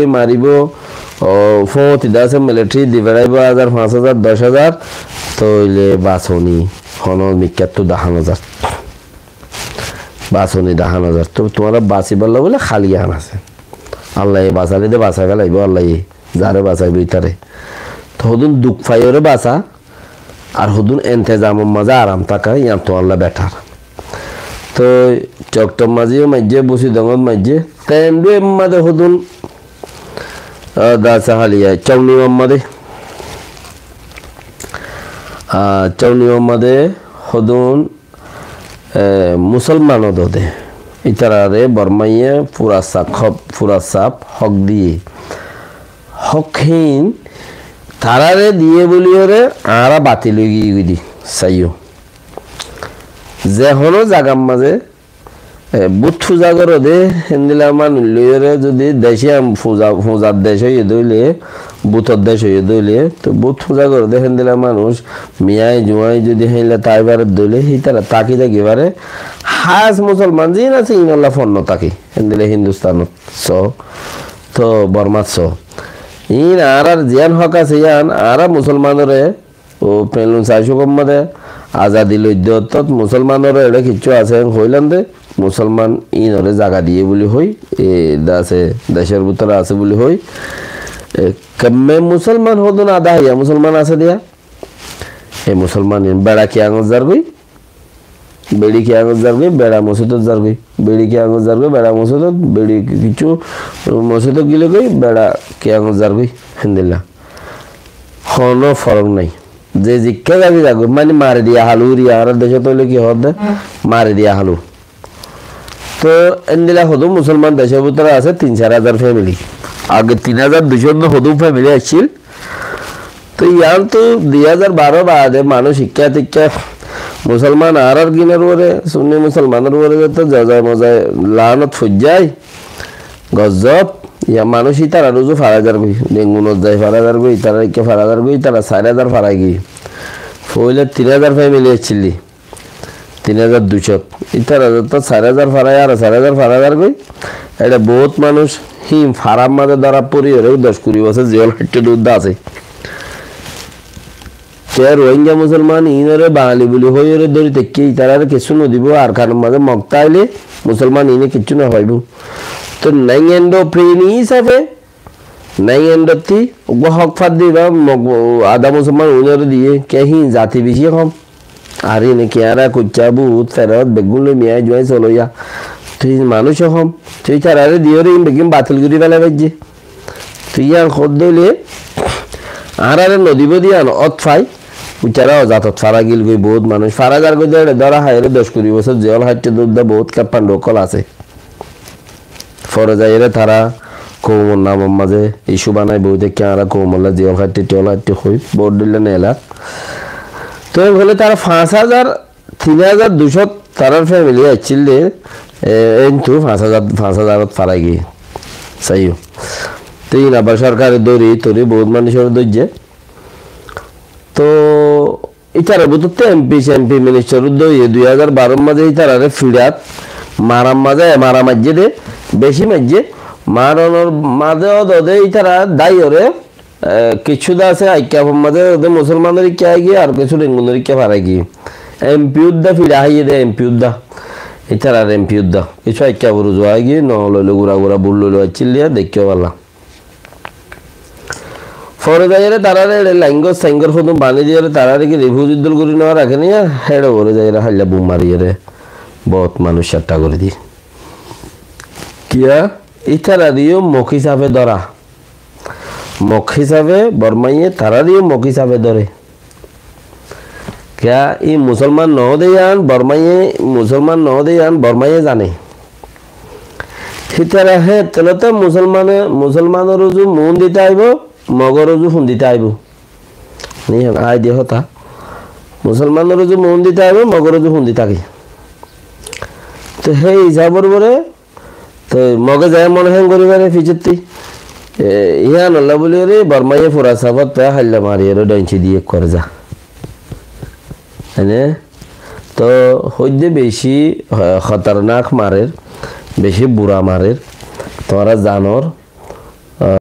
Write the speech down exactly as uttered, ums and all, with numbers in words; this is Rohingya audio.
maribó, ó, fóñti de asé militari di beçaibó házar, fañs házar, doc házar, tóile basoni honó mikkáttu dahá no zar. Basoni dahá no zar. Tó tuáñra basibálla bóle háli yián asé. Allaye basailé de basai felaibó, Allaye zaré basaibó ítare. Tó hodún duk faiyóre basa, ar hodún entezamor mazé aram táka, yián tuáñlla betar. Toi Coktor mazé yó maijjé, Busidongot maijjé, te endilla mazé hodún, ah, de asé háliya, Cokni mazé, ah, Cokni mazé hodún, eh, Musolman ódde. Ítarare Bormaye fura saf hók, fura saf hók diyé. Hók hín tarare diyé buliyóre añára batil ói giyói de, saiyó. Ze honó zagar mazé, e, bút fúza goróde, héndilla manúic loiyóre zodi dece am fúza, fúzar dec óiye de óile, bútor dec óiye de óile, to bút fúza goróde héndilla manúic, miyai juwai zodi héndilla tái fare de óile, hítara táki táki fare, hás musolman ziín asé, iínolla fon no táki, héndilla Hindustanot. So, to Bormat so. Iín añárar ziyán hók asé yían, añára musolmanoré, ó, Penlung Saicuk mazé azadi loidde ottót musolmanoré eçé kiccú asé en hoilan de, musolman iínoré zaga diyé buli hoi, e, de asé, decór bútore asé buli hoi. E, kemme musolman hodún adá haiya musolman asé diya. E musolman iín beça kiyangot zargói, beçi kiyangot zargói, beça mosóidot zargói. Beçi kiyangot zargói, beça mosóidot, beçi kiccú mosóidot gilé goi, beça kiyangot zargói, héndilla. Honó forók nái. Ze zikká zagi zagói, mani mari diya hálu, uri añárar decót óile ki hoódde? Mari diya hálu. Tó héndilla hodún musolman decór bútore asé tin sair házar femili. Age tin házar duicót no hodún femili accíl. Tó yián tó dui házar baró baade manúic ikká tikká musolman añárar gínor uore, sunni musolmanor uore zeto zozai mozai laánot foijjé, gozzob, yián manúic ítarar uzu fara zargói, dengunot zai fara zargói, ítarar ikká fara zargói, ítara sair házar farai giyé. Foóila tin házar femili accíl de. Tin házar duicót. Ítara zeto sair házar farai, aró sair házar fara zargói. Eçé bout manúic hín farar mazé dóra foriyóre doc kuri bosór ziyól háitte dóudda asé. Te Rohingya musolman iínoré Bangali buli hoiyóre dóri táikke, ítarare kessú no dibó, Arkanor mazé Mog táile musolman iíne kessú no faibó. Te naingan do preni hísafe Naingan dottí, uggúa hók fadde ibá Mog, adá musolman unoré diyé, kiyá hín zati bicí hom. Ar híne kiyára kuccá, bút, ferot, beggún loi miyai juwai soloiya. Tui manúic hom. Tui tarare diyóre hín beggún batil gorí félai faijjé. Tui yián hoódde óile, añáráre nodibó de yián ót fai, bicara ozatot fara gilgoi, bout manúic fara zargoi de, eçé dóra haiyóre doc kuri bosór ziyól háitte dóudda bout keppandu ókkol asé. Fore zaiyóre tará koumor namor mazé icu banai boi táikke, añára koumolla ziyól háitte tiyól háitte hoi, bóut dhoilla neelak. Toi hoilé tará fañs házar, tin házar duicót tarár femili accíl de, e, entú fañs házar, fañs házarot farai giyé. Saiyó. Toi iín abar sorkare dóri, tóri bout manúicoré dóijje. Toi ítarar bútottú empi, sempi, ministar uddá óiye dui házar baror mazé ítararé fiçat marar mazé, e, mara maijjé dé, bicí maijjé. Maronor mazé ódode ítara dáiyoré, e, kiccú de asé, aikká for mazé ódode musolmanor ikká aigiyé, ar kiccú rengunor ikká farai giyé. Empi uddá fiça háiye dé, empi uddá. Ítarar empi uddá. Kiccú aikká for uzu aigiyé, no loile gura gura bul loile accíl diya, deikkó bála. Fore zaiyóre tarare eçé laingor saingor hodún bani diyóre tarare ki rifuzi dol gori no raké niya, héçe fore zaiyóre háilla bum mariyóre bout manúic satta gori diye. Kiyá? Ítarareyó mok hísafe dóra. Mok hísafe Bormaye tarareyó mok hísafe dóre. Kiyá, í musolman noó de yián Bormaye, musolman noó de yián Bormaye zane. Hítara hé, tóile to musolmane, musolmanor uzu muún dite aibó, mogor uzu fun dite aibó. Ni hon, aái de hotá. Musolmanor uzu muún dite aibó, mogor uzu fun dite aibó. Te hé hísabor uore Te moge zai mone hén gori fare ficettí. E, yián olla buli ore Bormaye fura safot pe háilla mari ore dhoinci diye ekkuare za. Ene? To hoidde beci, e, hotarnak marer, beci bura marer. Tuáñra zanor,